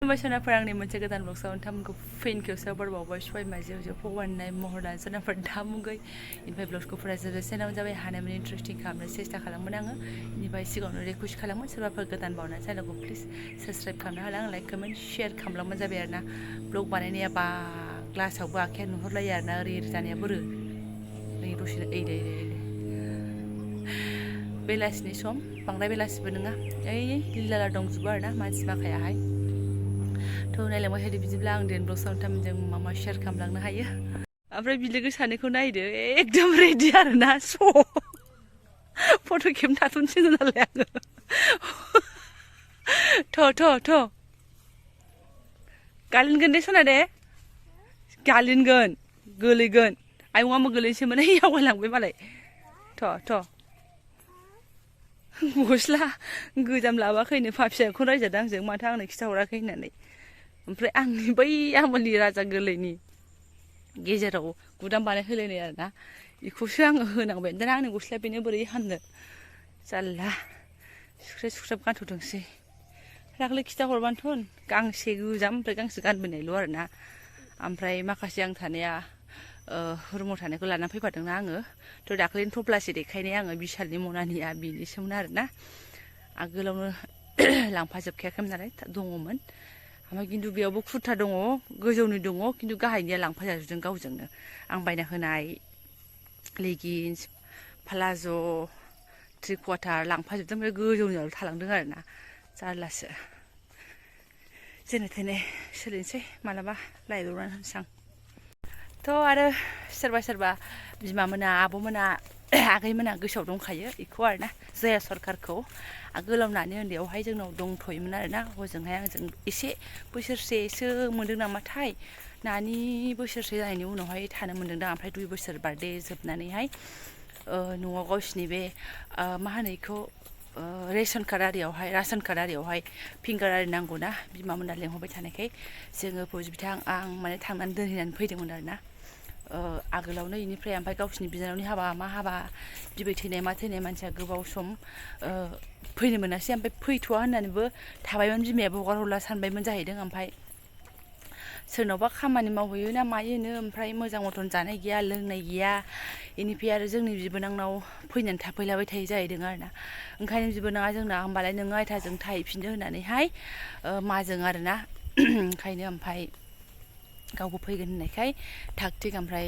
खुलुमबाय सोनाफोर आंनि मोनसे गोदान ब्लगसाव नोंथांमोनखौ फिन खेबसेयाव बरबावबाय सबाय माजेयाव फगवाननाय महरना सोनाफोर दामुगै इनिफ्राय ब्लगखौ फरायजोबसेनाव जाबाय हानायमानि इन्टारेस्टिं खालामनो सेस्था खालामोन आङो इनिफ्राय सिगाङावनो रिकुवेस्ट खालामो सोरबाफोर गोदान बावना चेनेलखौ प्लिज साबस्क्राइब खालामनो हाला लाइक कमेन्ट शेयार खालामलांबानो जाबाय आरोना ब्लग बानायनाया बा ग्लासावबो आखाइया नुहुरलायो आरोना ओरै जानाया बोरो नै दसेनो ओइ बेलासिनि सम बांद्राय बेलासिबो नङा ओइ लिलाला दंजोबो आरोना मानसि माखायाहाय थ' नायलांबाय थादो बिदिब्ला आं देन ब्लगसाव नोंथांमोनजों मा मा शेयार खालामलांनो हायो ओमफ्राय बिलोगो सानैखौ नायदो एकदम रेडि आरोना स' फट' खेबनो थाथ'नोसै नालाय आङो थ' गालिनगोन दे सना दे गालिनगोन गोलैगोन आयं आंबो गोलैनोसैमोन ओइ आवगायलांबाय मालाय थ' गस्ला गोजाम लाबोआखैनो फाफियाखौ रायजादों आंजों माथो आंनो खिथाहराखै होननानै ओमफ्राय आंनि बै आमोलनि राजा गोरलैनि गेजेराव गुदाम बानाय होलायनाय आरोना बेखौसो आङो होनांबाय दाना आंनि गस्लाया बेनो बोरै हाननो जारला सुख्रेब गानथ'दोंसै दाख्लै खिथाहरबानोथ' गांसे गोजाम ओमफ्राय गांसे गानबोनायल' आरोना ओमफ्राय माखासे आं थानाया रुमाव थानायखौ लानानै फैफादोंना आङो थ' दाख्लैनो थफ्लासे देखायनाय आङो बिशालनि मनानिया बेनिसोमोन आरोना आगोलावनो लांफाजोबखायाखैमोन नालाय दङमोन ओमफ्राय खिन्थु बेयावबो कुर्ता दङ गोजौनि दङ खिन्थु गाहायनिया लांफाजाजोबदों गावजोंनो आं बायना होनाय लेगिन्स प्लाज' थ्रि क्वार्टार लांफाजोबदों ओमफ्राय गोजौनियाल' थालांदों आरोना जारलासो जेने थेने सोलिनोसै मालाबा लायब्रबनानै होनोसै आं थ' आरो सोरबा बिमामोना आब'मोना आगैमोना गोसोआव दंखायो बेखौ आरोना जया सरकारखौ आगोलाव नानि उन्दैयावहाय जोंनाव दंथ'योमोन आरोना हजोंहाय आंजों एसे बोसोरसेसो मोनदों नामाथाय नानि बोसोरसे जानायनि उनावहाय थानो मोनदों दां ओमफ्राय 2 बोसोर बार्थडे जोबनानैहाय न'आव गावसिनि बे मा होनो बेखौ रासन कार्ड आरियावहाय फिंगार आरि नांगौना बिमामोना लेंहरबाय थानायखाय जोङो फौजि बिथां आं माने थांनानै दोनहैनानै फैदोंमोन आरोना आगोलावनो इनिफ्राय ओमफ्राय गावसिनि बिनानावनि हाबा मा हाबा बिबै थैनाय मा थैनाय मानसिया गोबाव सम फैनो मोनासै ओमफ्राय फैथ'वा होननानैबो थाबायमोन बिमायाबो हगार हरला सानबायमोन जाहैदों ओमफ्राय सोरनावबा खामानि मावहैयो ना मायोनो ओमफ्राय मोजां मथन जानाय गैया लोंनाय गैया इनिफ्राय आरो जोंनि बिबोनांनाव फैनानै थाफैलाबाय थायो जाहैदों आरोना ओंखायनो बिबोनाङा जोंना होमबालाय नोङो आयथाजों थाहैफिनदो होननानैहाय माजों आरोना ओंखायनो ओमफ्राय गावबो फैगोन होननायखाय थाग थिग ओमफ्राय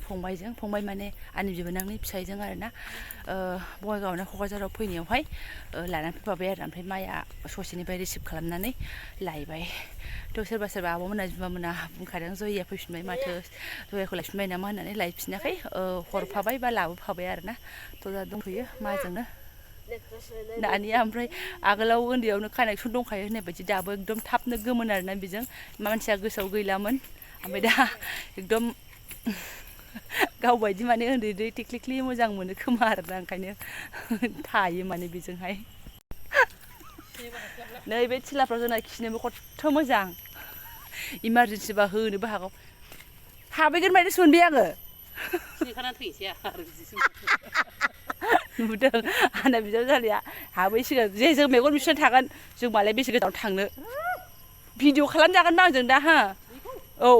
फंबाय माने आंनि बिबोनांनि फिसाइजों आरोना बङाइगावना क'क्राझाराव फैनायावहाय लानानै फैफाबाय आरो ओमफ्राय माइया ससेनिफ्राय रिसिभ खालामनानै लायबाय थ' सोरबा आब'मोना बिमामोना बुंखादों जयया फैफिनबाय माथो जयाखौ लायफिनबाय नामा होननानै लायफिनाखै हरफाबाय बा लाबोफाबाय आरोना थ' दा दंफैयो माजोंनो दानिया ओमफ्राय आगोलाव उन्दैयावनो कानेक्सन दंखायो होननाय बायदि दाबो एकदम थाबनो गोमोन आरोना बेजों मानसिया गोसोआव गैलामोन ओमफ्राय दा एकदम गावबायदि माने उन्दै टिक्लिक्लि मोजां मोनो खोमा आरोना ओंखायनो थायो माने बेजोंहाय नै बे थिलाफ्राव जोंना खिनोबो खथ्थ' मोजां इमारजेन्सिबा होनोबो हागौ हाबैगोन बायदिसो मोनबाय आङो नुदों आंना बिजावजालिया हाबैसिगोन जे जों मेगन बिसिना थागोन जों मालाय बेसे गोजानाव थांनो भिडिअ खालामजागोन ना आंजों दा हा औ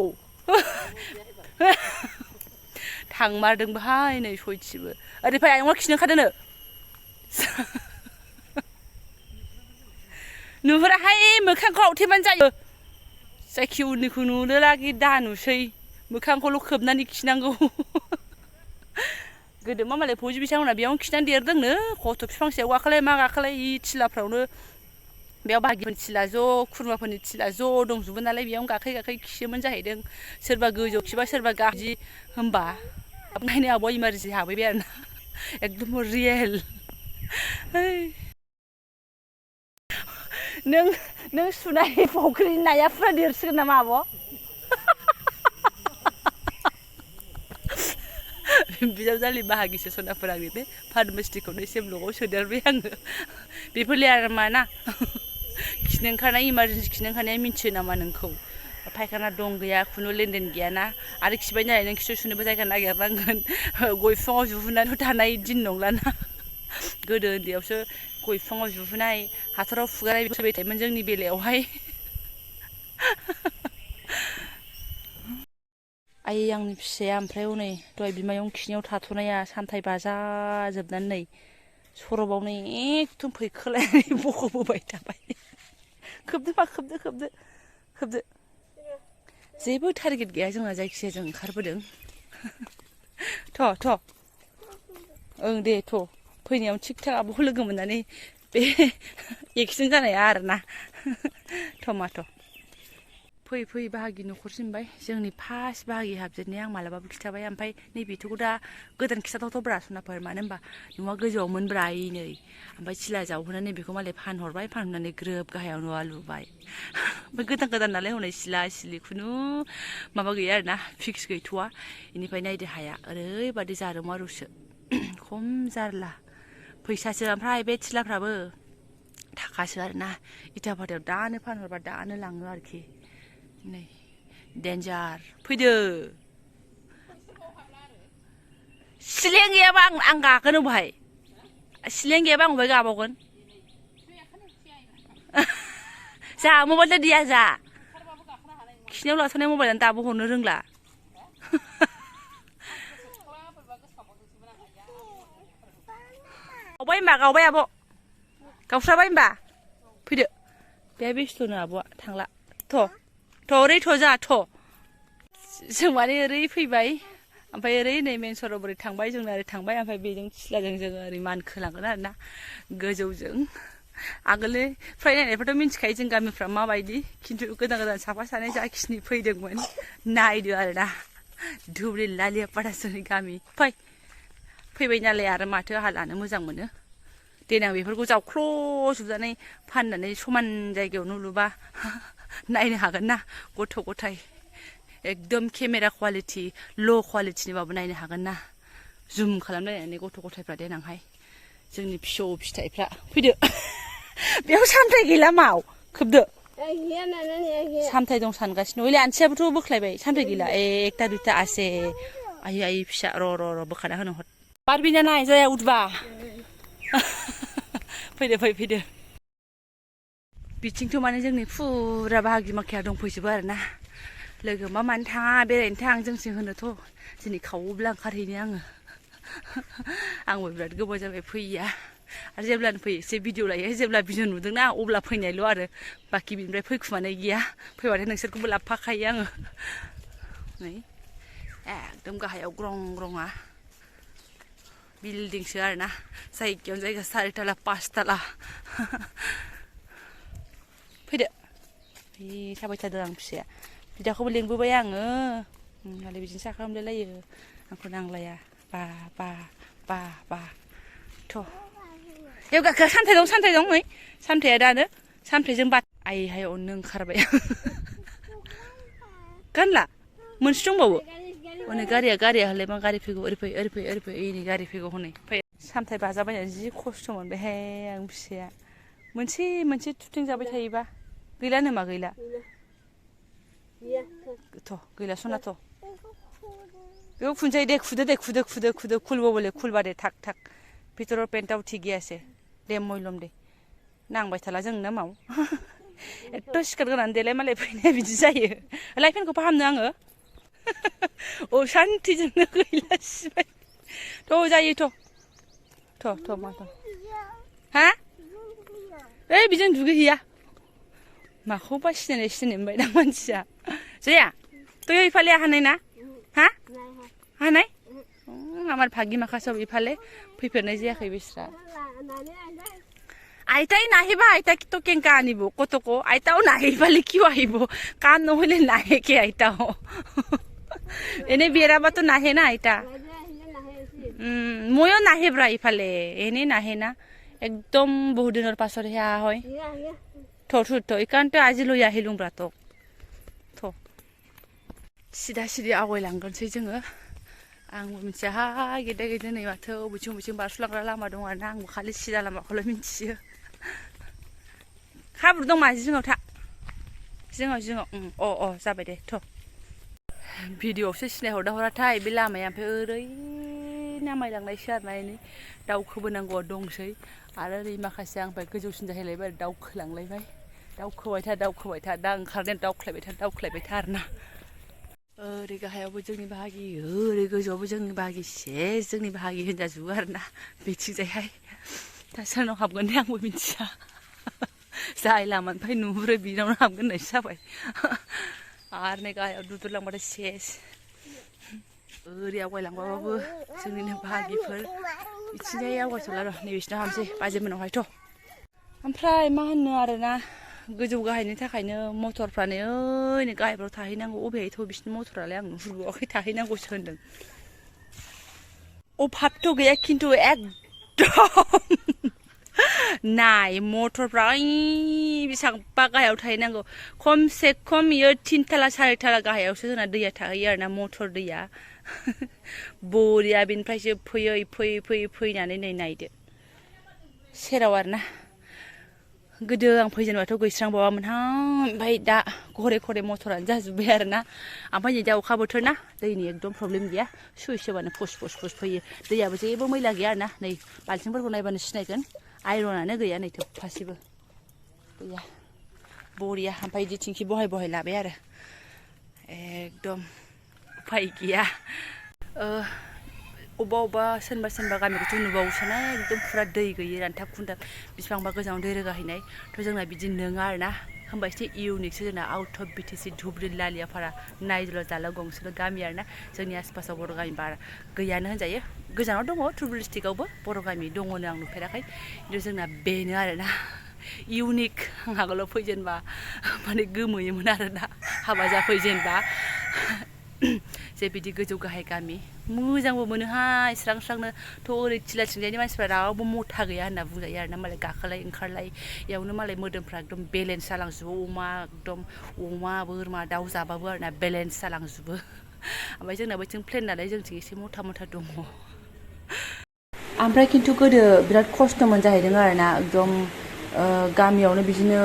थांमारदोंबोहाय नै सयथिबो ओरैफाय आयंआ खिनो ओंखारदोंनो नुहुराहाय मोखांखौ आवथेबानो जायो जायखि उननिखौ नुनो लागि दा नुसै मोखांखौल' खोबनानै खिनांगौ गोदो मा मालाय फौजि बिथांमोना बेयावनो खिनानै देरदोंनो खथ' बिफांसेयाव गाखोलाय मा गाखोलाय थिलाफ्रावनो बेयाव बागिफोरनि थिला ज' खुरमाफोरनि थिला ज' दंजोबो नालाय बेयावनो गाखै खियोमोन जाहैदों सोरबा गोजौ खिबा सोरबा गाहाय होमबा नायनो आब'आ इमारजेन्सि हाबैबाय आरोना एकदम रियेल नों सुनाय फुख्रिनि नाया फुरा देरसिगोन नामा आब' बिजावजालि बाहागिसो सनाफोर आंनि बे फार्मासिटिखौनो एसे ब्लगाव सोदेरबाय आङो बेफोरलाय आरो मा ना खिनो ओंखारनाय इमारजेन्सि खिनो ओंखारनाया मिथियो नामा नोंखौ फायखाना दं गैया खुनु लेनदेन गैयाना आरो खिबाय नालाय नों खिथु सुनोबो जायगा नागिरनांगोन गय बिफाङाव जुहुनानै थानाय दिन नंलाना गोदो उन्दैयावसो गय बिफाङाव जुहुनाय हाथराव फुगारनाय फैबाय थायोमोन जोंनि बेलायावहाय आइ आंनि फिसाया ओमफ्राय हनै दहाय बिमायं खिनियाव थाथ'नाया सामथाइ बाजाजोबनानै नै सरबावनो एकदम फैखोलायनानै बख'बोबाय थाबाय खोबदो मा खोबदो जेबो टारगेट गैया जोंना जायखिजाया जों ओंखारबोदों थ' ओं दे थ' फैनायाव थिग थाक आब'खौ लोगो मोननानै बे एक्सिडेन्ट जानाया आरोना टमाट' फैयै बाहागि न'खरसिमबाय जोंनि फार्स्ट बाहागि हाबजेननाया आं मालाबाबो खिथाबाय ओमफ्राय नैबेथ'खौ दा गोदान खिथाथावथावब्रा सनाफोर मानो होनबा न'आ गोजौआवमोनब्रा नै ओमफ्राय सिला जावहोनानै बेखौ मालाय फानहरनानै ग्रोब गाहायाव न'आ लुबाय ओमफ्राय गोदान नालाय हनै सिला सिलि खुनु माबा गैया आरोना फिक्स गैथ'वा बेनिफ्राय नायदो हाया ओरैबादि जारों मारुसो खम जारला फैसासो ओमफ्राय बे थिलाफ्राबो थाखासो आरोना इटा भातायाव दानो फानहरबा दानो लाङो आरोखि नै डेन्जार फैदो सिलें गैयाबा आं गाखोनो बहाय सिलें गैयाबा आं बहाय गाबावगोन जा मबाइल दिया जा खिनियाव लाथ'नाय मबाइलानो दाबो हरनो रोंला गावबाय आब' गावस्राबाय होनबा फैदो बे बेस्थ'नो आब'आ थांला थ' ओरै थ' जा थ' जों माने ओरै फैबाय ओमफ्राय ओरै नै मेन सराव ओरै थांबाय जोंना ओरै थांबाय ओमफ्राय बेजों सिलाजों जोङो ओरै मानखोलांगोन आरोना गोजौजों आगोलनि फ्राय नायनायफ्राथ' मिन्थिखायो जों गामिफ्रा माबायदि खिन्थु गोदान साफा सानै जाखिनि फैदोंमोन नायदो आरोना धुब्रि लालियापारासोनि गामि फैबाय नालाय आरो माथो आहा लानो मोजां मोनो देनां बेफोरखौ जावख्ल'जोबनानै फाननानै समान जायगायाव न' लुबा नायनो हागोन ना गथ' गथाय एकदम केमेरा क्वालिटि ल' क्वालिटिनिबाबो नायनो हागोन ना जुम खालामलायनानै गथ' गथायफ्रा देनांहाय जोंनि फिथाइफ्रा फैदो बेयाव सामथाइ गैला माव खोबदो सामथाइ दं सानगासिनो हयले आनथियाबोथ' बोख्लायबाय सामथाइ गैला एकता दुइता आसे आइ फिसा र' बोखाना होनो हर बारबिना नाय जाया उठबा फैदो बिथिंथ' माने जोंनि फुरा बाहागि माखाया दंफैजोबो आरोना लोगो मानो थाङा बेरायनो थां जोंसो होनोथ' दिनै खावोब्ला ओंखारहैनो आंबो बिराद गोबाव जाबाय फैया आरो जेब्लानो फैयो एसे भिडिअ लायो जेब्ला भिडिअ नुदोंना अब्ला फैनायल' आरो बाखि बिनिफ्राय फैखुमानाय गैया फैबाथाय नोंसोरखौबो लाबोफाखायो आङो नै एकदम गाहायाव ग्रंआ बिल्डिंसो आरोना जायगायावनो जायगा 4 ताला 5 ताला फैदो थाबाय थादों आं फिसाया बिदाखौबो लेंबोबाय आङो नालाय बिदिनो साखा खालामलायलायो आंखौ नांलाया बा थ' बेयाव गाखो सामथाइ दं नै सामथाइया दानो सामथाइजों आइहाय अननो ओंखारबाय गानला मोनसे दंबावो हनै गारिया हले मा गारि फैगौ ओरै फै नै गारि फैगौ हनै फै सामथाइ बाजाबायनानै जि खस्थ' मोनबायहाय आं फिसाया मोनसे थुथिं जाबाय थायोबा गैला नामा गैला थ' गैला सनाथ' बेयाव खुनसै दे खुदो खुलबो बोले खुलबा दे थाक भितৰৰ पेन्टआव ठीक गैयासे दे मयलम दे नांबाय थाला जों ना माव एथ' सिखार गोनां देलाय मालाय फैनाया बिदि जायो लाइफेनखौ फाहामनो आङो सान्थिजोंनो गैला सिबाय थ' जायो थ' मा हा ओइ बिजों दुगैहैया माखौबा सिनायनाय मोनबाय दा मानसिया जाया तय इफाले हानाय ना हा हानाय আমার ভাগি মাখা সব ইফালে ফেরনাই যায়াखै बिस्रा আইতাই নাহিবা আইতা তো কেঙ্কা আনিব কতকো আইতাও নাহিবালে কিউ আহিব কাম নহলে নাহে কে আইতাও এনে বেরাবা তো নাহে না আইতা ময়ো নাহেব্রা ইফালে এনে নাহে না একদম বহুত দিনৰ পাছৰ হে হয় थ' इखानथ' আজি লৈ আহিलुंब्रा थ' सिदा आवगायलांगोनसै जोङो आंबो मिथियाहाय गेदे नै माथो बबेथिं बारस'लांग्रा लामा दं आरोना आंबो खालि सिदा लामाखौल' मिथियो हाब्रु दं माजि जिङाव था जिङाव जाबाय दे थ' भिडिअआवसो सिनायहरथाय बे लामाया ओमफ्राय ओरै नामायलांनायसो आरोना एनै दावखोबोनांगौआ दंसै आरो ओरै माखासे आंनिफ्राय गोजौसिन जाहैलायबाय दावखोलांलायबाय दावखोबाय था दा ओंखारनाया दावख्लायबाय था आरोना ओरै गाहायावबो जोंनि बाहागि ओरै गोजौआवबो जोंनि बाहागि सेस जोंनि बाहागि होनजाजोबो आरोना बिथिंजायहाय दा सोरनाव हाबगोन दे आंबो मिथिया जाय लामानिफ्राय नुहुरो बिनावनो हाबगोन होननायसो जाबाय आरो नै गाहायाव दुद्रुलांबाथाय सेस ओरै आवगायलांबाबो जोंनिनो बाहागिफोर बिथिंजाय आवगायथ'ला र' नैबिसिनाव हाबसै बाजैमोनावहायथ' ओमफ्राय मा होननो आरोना गोजौ गाहायनि थाखायनो मटरफ्रानो ओइनै गाहायफ्राव थाहैनांगौ अबेहायथ' बिसिनि मटरालाय आं नुहुरबावाखै थाहैनांगौसो होनदों अभाबथ' गैया खिन्थु एकदम नाय मटरफ्रा ओइ बेसेबांबा गाहायाव थाहैनांगौ खमसे खम इयो 3 थाला 4 थाला गाहायावसो जोंना दैया थाहैयो आरोना मटर दैया बरिया बिनिफ्रायसो फैयै फैनानै नै नायदो सेराव आरोना गोदो आं फैजेनबाथ' गैस्रांबावामोनहां ओमफ्राय दा घरे घरे मटरानो जाजोब्बाय आरोना ओमफ्राय नै दा अखा बोथोर ना दैनि एकदम प्रब्लेम गैया सुइस होबानो फुस फैयो दैयाबो जेबो मैला गैया आरोना नै बाल्थिंफोरखौ नायबानो सिनायगोन आइरनानो गैया नै थोबफासेबो गैया बरिया ओमफ्राय बिदि थिंखि बहाय लाबाय आरो एकदम उफाय गैया अबेबा सोरनिबा गामिखौथ' नुबावोसोना एकदम फुरा दै गैयै रानथाब खुन्थाब बिसिबांबा गोजानाव दै रोगाहैनाय थ' जोंना बिदि नङा आरोना होमबा एसे इउनिकसो जोंना आउट अफ BTC धुब्रि लालियापारा नायदुला जाला गंसेल' गामि आरोना जोंनि आसपासाव बर' गामि बारा गैयानो होनजायो गोजानाव दङ धुब्रि डिस्ट्रिक्टआवबो बर' गामि दङनो आं नुफेराखै खिन्थु जोंना बेनो आरोना इउनिक आं आगोलाव फैजेनबा माने गोमोयोमोन आरोना हाबा जाफैजेनबा जे बिदि गोजौ गाहाय गामि मोजांबो मोनोहाय स्रां-स्रांनो थ' ओरै थिलाथिंजायनि मानसिफ्रा रावबो मथा गैया होनना बुंजायो आरोना मालाय गाखोलाय ओंखारलाय इयावनो मालाय मोदोमफ्रा एकदम बेलेन्स जालांजोबो अमा बोरमा दाउ जाबाबो आरोना बेलेन्स जालांजोबो ओमफ्राय जोंना बैथिं प्लेन नालाय जोंथिं एसे मथा दङ ओमफ्राय खिन्थु गोदो बिराद खस्थ'मोन जाहैदों आरोना एकदम गामियावनो बिदिनो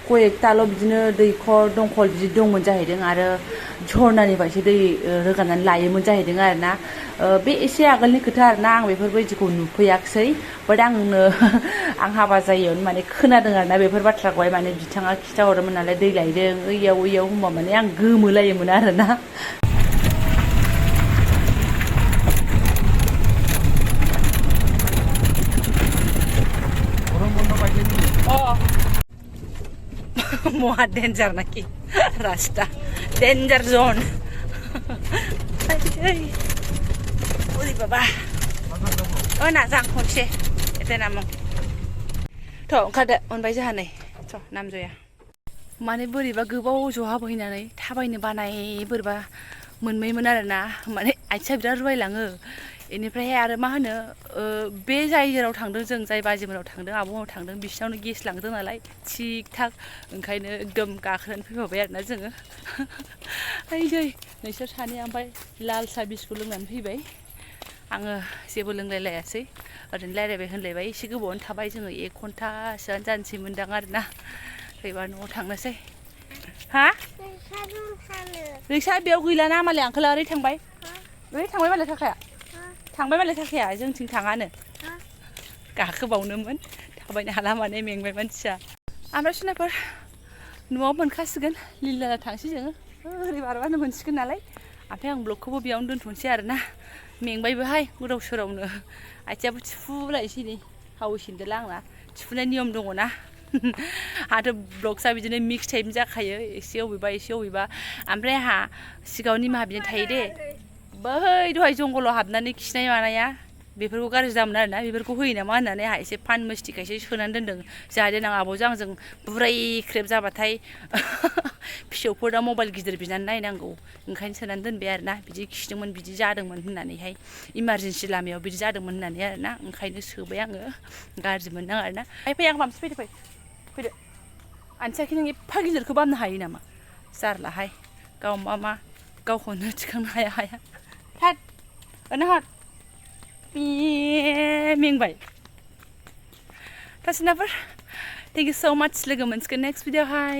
कयेकटाल' बिदिनो दैखर दंखल बिदि दंमोन जाहैदों आरो झरनानिफ्रायसो दै रोगानानै लायोमोन जाहैदों आरोना बे एसे आगोलनि खोथा आरोना आं बेफोरबायदिखौ नुफैयाखिसै बाट आं हाबा जायैयावनो माने खोनादों आरोना बेफोर बाथ्राखौहाय माने बिथाङा खिथाहरोमोन नालाय दै लायदों ओइयाव होनबा माने आं गोमोलायोमोन आरोना महा डेन्जार नाखि रास्ता डेन्जार जन ओरै बाबा नाजां खनसे एते नामं थ' ओंखारदो मोनबाय जोंहा नै थ' नामजया माने बोरैबा गोबाव जहाबहैनानै थाबायनो बानाय बोरैबा मोनबायमोन आरोना माने आथिङा बिराद रुवायलाङो बेनिफ्रायहाय आरो मा होनो बे जाय जेराव थांदों जों जाय बाजिमोनाव थांदों आब'मोनाव थांदों बिसिनावनो गेस लांदों नालाय थिग थाक ओंखायनो एकदम गाखोनानै फैफाबाय आरोना जोङो ओइ नोंसोर सानैया ओमफ्राय लाल साहा बिस्कुट लोंनानै फैबाय आङो जेबो लोंलायलायासै ओरैनो रायज्लायबाय होनलायबाय एसे गोबावनो थाबाय जोङो 1 घन्टासोआनो जानोसै मोनदां आरोना फैबा न'आव थांनोसै हा रिक्सा बेयाव गैलाना मालाय आंखोला ओरै थांबाय मालाय थाखाया थांबाय मालाय थाखाया जोंथिं थाङानो गाखोबावनोमोन थाबायनो हाला माने मेंबाय मानसिया ओमफ्राय सुनाफोर न'आव मोनखासिगोन लिलाला थांसै जोङो ओरै बारबानो मोनसिगोन नालाय ओमफ्राय आं ब्लगखौबो बेयावनो दोनथ'नोसै आरोना मेंबायबोहाय गोदाव सोरावनो आथिङाबो थिफुलायसै नै हावैसिनदोला आंना थिफुनाय नियम दङना आंहाथ' ब्लगसा बिदिनो मिक्स टाइपनि जाखायो एसे अबेबा ओमफ्राय आंहा सिगाङाव निमाहा बिनो थायो दे बै दहाय जंगलाव हाबनानै खिनाय मानाया बेफोरखौ गाज्रि जामोन आरोना बेफोरखौ होयो नामा होननानै आंहा एसे फान मोस्टिखायसो सोनानै दोनदों जाहाथे देनां आब'जों आंजों बुराय ख्रेब जाबाथाय फिसौफोरा मबाइल गिदिर बिनानै नायनांगौ ओंखायनो सोनानै दोनबाय आरोना बिदि खिदोंमोन बिदि जादोंमोन होननानैहाय इमारजेन्सि लामायाव बिदि जादोंमोन होननानै आरोना ओंखायनो सोबाय आङो गाज्रि मोनदों आरोना फै आं बामसो फैदो आनसाखि नों एफा गिदिरखौ बामनो हायो नामा जारलाहाय गाव मा गावखौनो थिखांनो हाया थाद ओनहाद मेंबाय थासिनाफोर थेंक इउ सो माच लोगो मोनसिगोन नेक्स्ट भिडिअ हाय